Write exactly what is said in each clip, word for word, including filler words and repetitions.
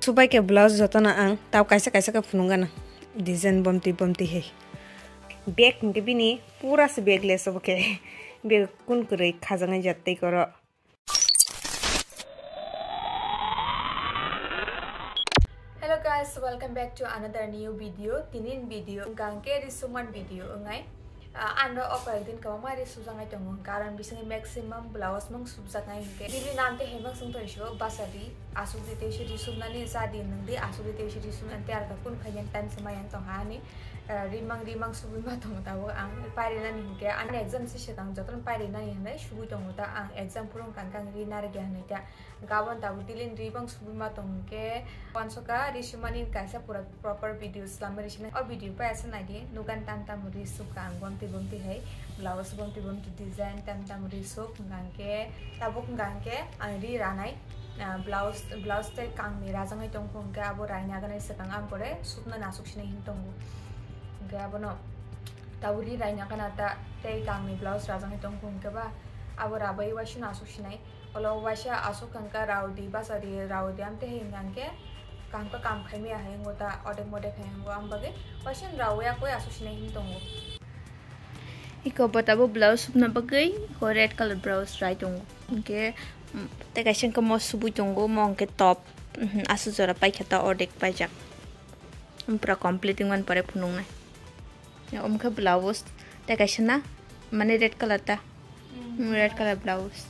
Subai khe blouse jotono ang tao kaisa kaisa khe phunukgana design bomti bomti hai. Bag hinkhe bini pura se bag less obo khe. Bag kun kwrwi khajaknai jat tei koro. Hello guys, welcome back to another new video. Tinin video wngkha hwnkhe ri summan video wngnai. Ah, ano o koi din kwbangma ri sujak nai tongo, karon bisingni maximum blouse mung sujak nai hinkhe. Bini nam tei hemang sung tong isu basa ri asuk di tei si ri sumnani sa di nung di asuk di tei si ri sumnani tei arka kun khainani time se mayang tong ha ani. Ah, rimang rimang subui ma tongo tabuk ang pairi nani hinkhe ani exam se swkang jotono pairi nani hinwi subui tongo ta ang exam phuru wngkha ang ri narwkya hinwi ta. Gabon tabuk dilin ri bang subui ma tong khe, uansukha ri sumani kaisa pura proper video slamwi ri sinai. O video pai asa naidi, nugan tam tam ri sukha ang bomti bomti hai, blouse bomti bomti design tam tam ri suk hwnkha hwnkhe, tabuk hwnkha hwnkhe ang ri ranai, ah, blouse, blouse tei kangni rajangwi tongkhu hwnkhe abo raina ganai swkang ang kore sukna nasuk sinai hin tongo. Hwnkhe abono tabuk ri raina gana ta tei kangni blouse rajangwi tongkhu hwnkhe ba abo rabai uaisino asuk sinai. Olo waisa asuk hwnkha raudi basa di raudi amte hai hwnkha hwnkhe kaham khe kam khaimaya hai wngo ta odek modek hai wngo am bagwi waisa rawi akoi asuk sinai hin tongo. Iko botabo blouse subna bagwi iko red colour blouse rai tongo. Hwnkhe, mm, tei kaisa hwnkhe mo subui tongo, mo hwnkhe top, mhm, asuk jora paikha ta odek paijak. Pura complete wngmani pore phunuknai. Omo khe blouse tei kaisa na, mane red colour ta. Mm, red colour blouse.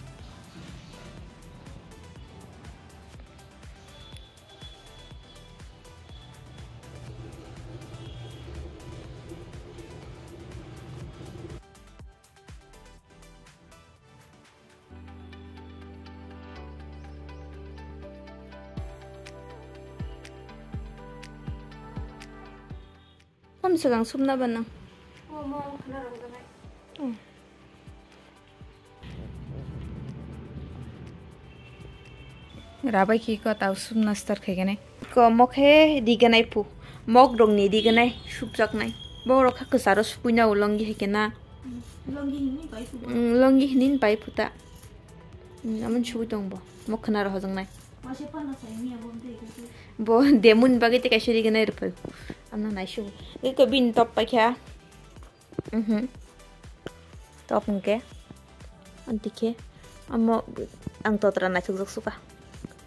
Tam swkang sumna ba nang? Omo khna rok ganai. Hmm. Rabai khi ko tau sumna start khai ganai. Ko mokhe ri ganai pu. Mok rokni ri ganai supjaknai. Borok kha kwcharo supuina o longi hai khe na. Longi hini pai phu. Mm, longi hini pai phu ta. Mm, amon sugui tong bo. Mok khna rok hojong nai. Waisa panna sai miya bo mtei khe. Bo demun bagwi tei kaisa ri ganai rw pai. Amna nai sugu. Iko bin top pai kha. Mhm. Top hwnkhe. Anti khe. Amo ang totra naithokjak suka.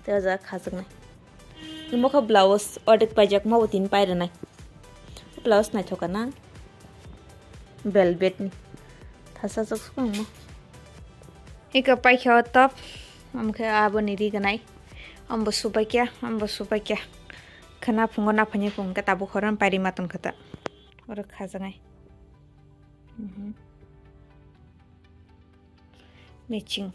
Tei o jaga khajaknai. Imo khe blouse ordek paijak ma bo tini pai rwnai. Blouse naithok ka nang. Velvet ni. Thasa jak suka mo. Iko paikha o top. Amo khe aboni ri ganai. Ambo subaikya, ambo subaikya. Khana phungo naphani phung khe tabuk horan pairi maton khata. Oro khajaknai. Mhm. Matching.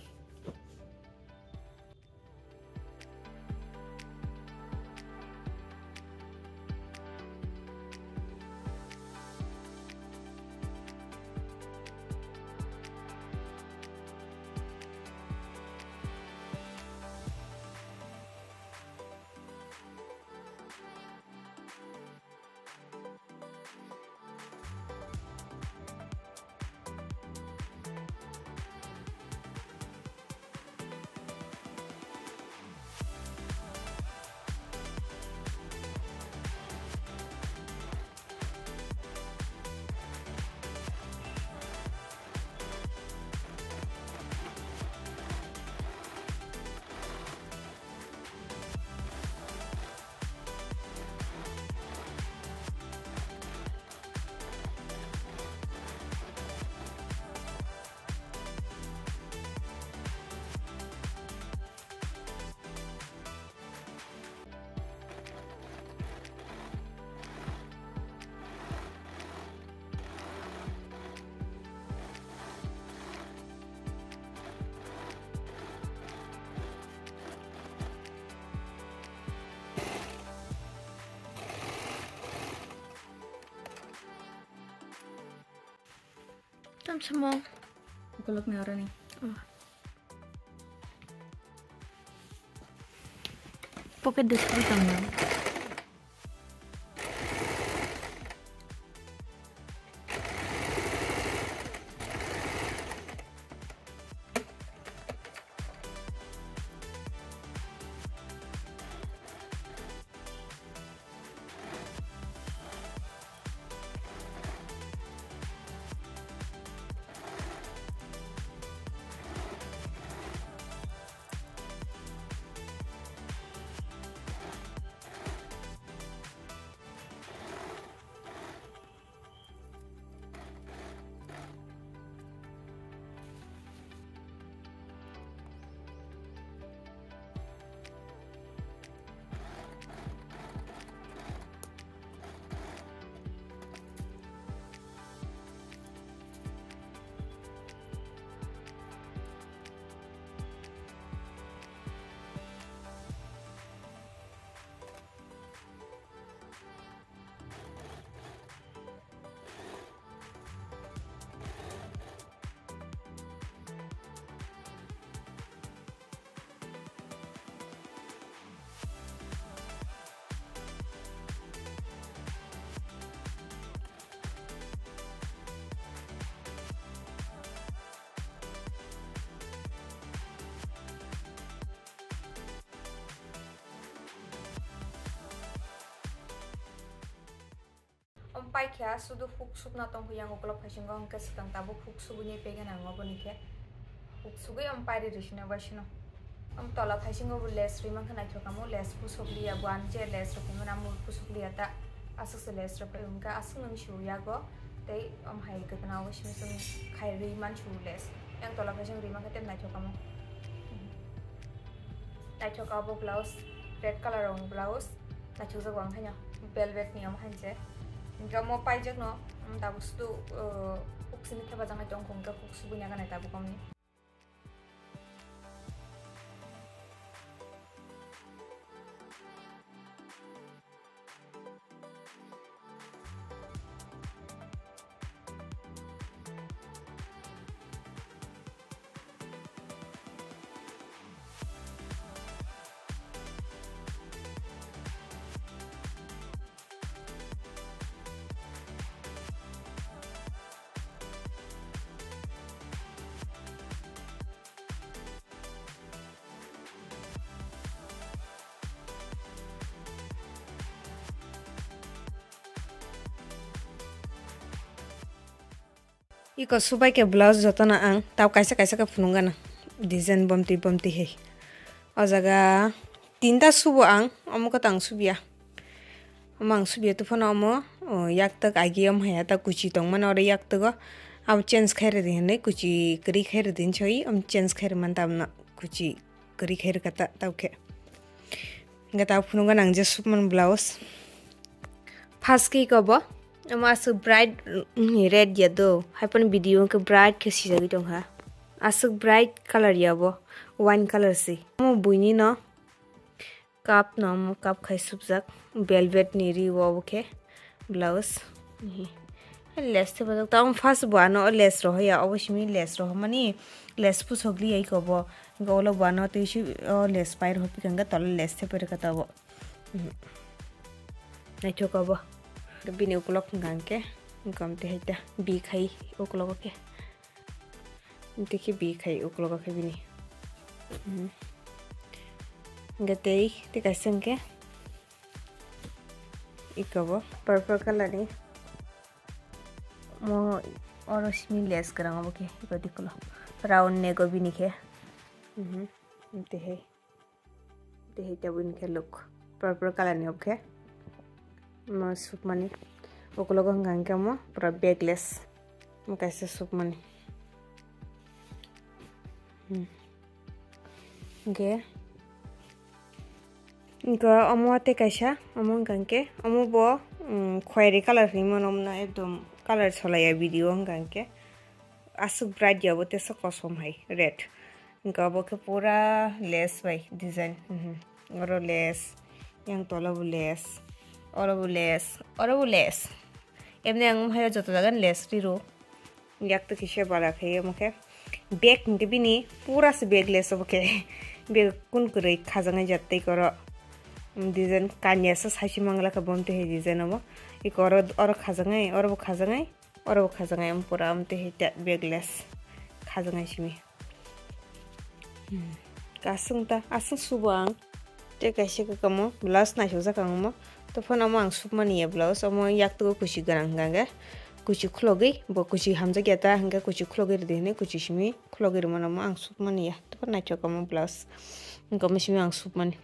Tam samo. Ukulok ni orani. Oh. Pocket de suri tong na. Paikha sudu hook sukna tongkha yang ukolok phaisingo, hwnkhe swkang tabuk hook subui nai pegena ang oboni khe. Hook sugui om pairi rwsino baisino. Om tola phaisingo bo lace rwi mankha naithok amo, lace pusok liya, bo ani je lace rok phaimani amo pusok liya ta. Aswk se lace rok phai hwnkhe aswk nung su yago. Tei om hai kwkhwna o simi simi khai rwi man su lace. Yang tola phaising rwi mankha tei naithok amo. Naithok abo blouse, red colour rong blouse. Naithok jago ang khaino velvet ni omo hai je. Hwnkhe omo paijak no, um, tabuk sudu, uh, hook simi thepajak nai tongkha hwnkhe hook subui nai ganai tabuk omni. Iko subai khe blouse jotono ang tao kaisa kaisa khe phunukgana design bomti bomti hai. O jaga tinta subo ang, omo khe tang subya. Omo ang subya tuphano omo, o, yaktak agi om haya ta kuchi tongmani oro yaktago. Abo change khairidi hinwi kuchi kwrwi khairidi hinwi soi, omo change khairwi man tabno kuchi kwrwi khairwkha ta, tao khe. Hwnkhe tabuk phunukgana ang je submani blouse. First khe iko bo, omo aswk bright, mm, red ya do. Haiphano video hwnkhe bright khe sijagwi tongkha. Aswk bright colour ya bo, wine colour se. Omo buini no cup no, omo cup khai subjak, velvet ni ri o obo khe blouse. Lace thepajak ta, omo first bo ano lace rohoya, obo simi lace rohormani, lace pusok liya iko bo. Hwnkhe ulo bo ano tei si o lace pai rohorpikha hwnkhe tola lace thepai rwkha ta obo. Naithok obo. Bini ukulok hwnkha hwnkhe, hwnkhe omo twi hai ta bi khai ukulok o khe. Tei khe bi khai ukulok o khe bini. Hwnkhe tei, tei kaisa hwnkhe iko bo purple colour ni. Mo oro simi lace kwrang obo khe iko dikolo round neck o bini khe. Tei hai. Tei tei bini khe look purple colour ni obo khe. Mo sukmani. Ukulogo hwnkha hwnkhe mo pura backless. Mo kaisa sukmani. Hmm. Hwnkhe, hwnkhe omo tei kaisa, omo hwnkha hwnkhe, omo bo, um, khwari colour hinwi mano, omo no ekdom colour solaiya video hwnkha hwnkhe. Aswk bright ya bo tesa kosom hai red. Hwnkhe obo khe pura lace bai design. Mhm. Oro lace, yang tola bo lace, oro bo lace, oro bo lace. Emni ang hayo joto jaga ni lace riro. Yak to kisa bara khe omo khe. Bag hwnkhe bini pura se bag lace obo khe. Bag kun kwrwi khajaknai jat tei oro. Design kanya se saisi mangla khe bomte hai design obo. Iko oro, oro khajaknai, oro bo khajaknai. Oro bo khajaknai, omo pura omo twi hai ta backless khajaknai simi. Hmm. Aswk ta, aswk subo ang. Tei kaisa khe omo blouse naisukjak ang omo. To phano omo ang submani ya blouse, omo yaktugo kuchi gwnang hwnkha hwnkhe kuchi khulogwi, bo kuchi hamjakya ta hwnkhe kuchi khulogwi rwdi hinwi kuchi simi khulogwi rwmano omo ang submani ya. To phano naithok omo blouse. Hwnkhe omo simi ang submani.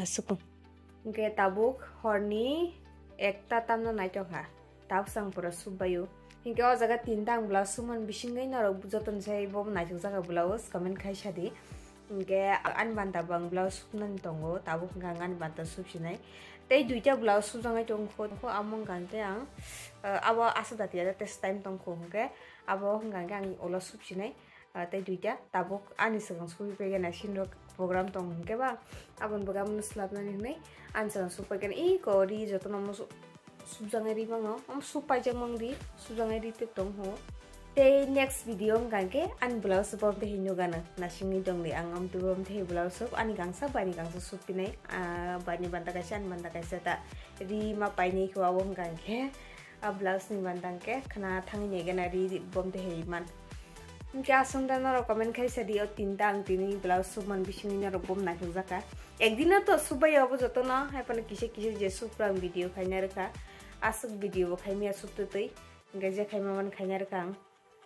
Aswk. Hwnkhe tabuk horni ekta tamno naithok kha. Tabuk se ang pura subbaio. Hinkhe o jaga tinta ang blouse submani bisingwi norok jotono sai bo naithok jaga blouse comment khai sadi. Hinkhe ani banta bo ang blouse subnani tongo, tabuk hwnkhe ang ani banta subsinai. Tei duita blouse subjaknai tongkho, amo hwnkha hwnkhe ang, eh, abo asa datiya test time tongkho hwnkhe abo hwnkha hwnkhe ang ulo subsinai. Ah, tei duita tabuk ani swkang sugwi paikha nai, sinrok program tong hwnkhe ba, aboni bagwi abono swlapnani hwnwi ani swkang sugwi paikha nai. Iko ri jotono omo su-, subjaknai ri mano, omo sub paijak mang ri, subjaknai ri tei tong ho. Tei next video wngkha hwnkhe ani blouse bo tei hinwi nukgana nasingni tongdi, ang amtwi bo tei blouse sub ani gangsa bai ni gangsa sub pinai, ah, bai ni banta kaisa ani banta kaisa ta ri ma painai khe abo wngkha hwnkhe. A blouse ni banta hwnkhe khna thangwi nai gana ri bom tei hai man. Hwnkhe aswk da norok comment khai sadi o tinta ang tini blouse subman bisingni norok bom naithok jaka. Ekdino to subbai obo jotono, hai phano kisa kisa je subra ang video khaina rwkha. Aswk video bo khaimaya suk twtwi, hwnkhe je khaima man khaina rwkha ang.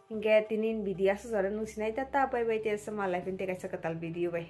Hwnkhe tini video aswk jora nung sinai ta ta, bye bye, tei sama life ni tei kaisa kwtal video bai.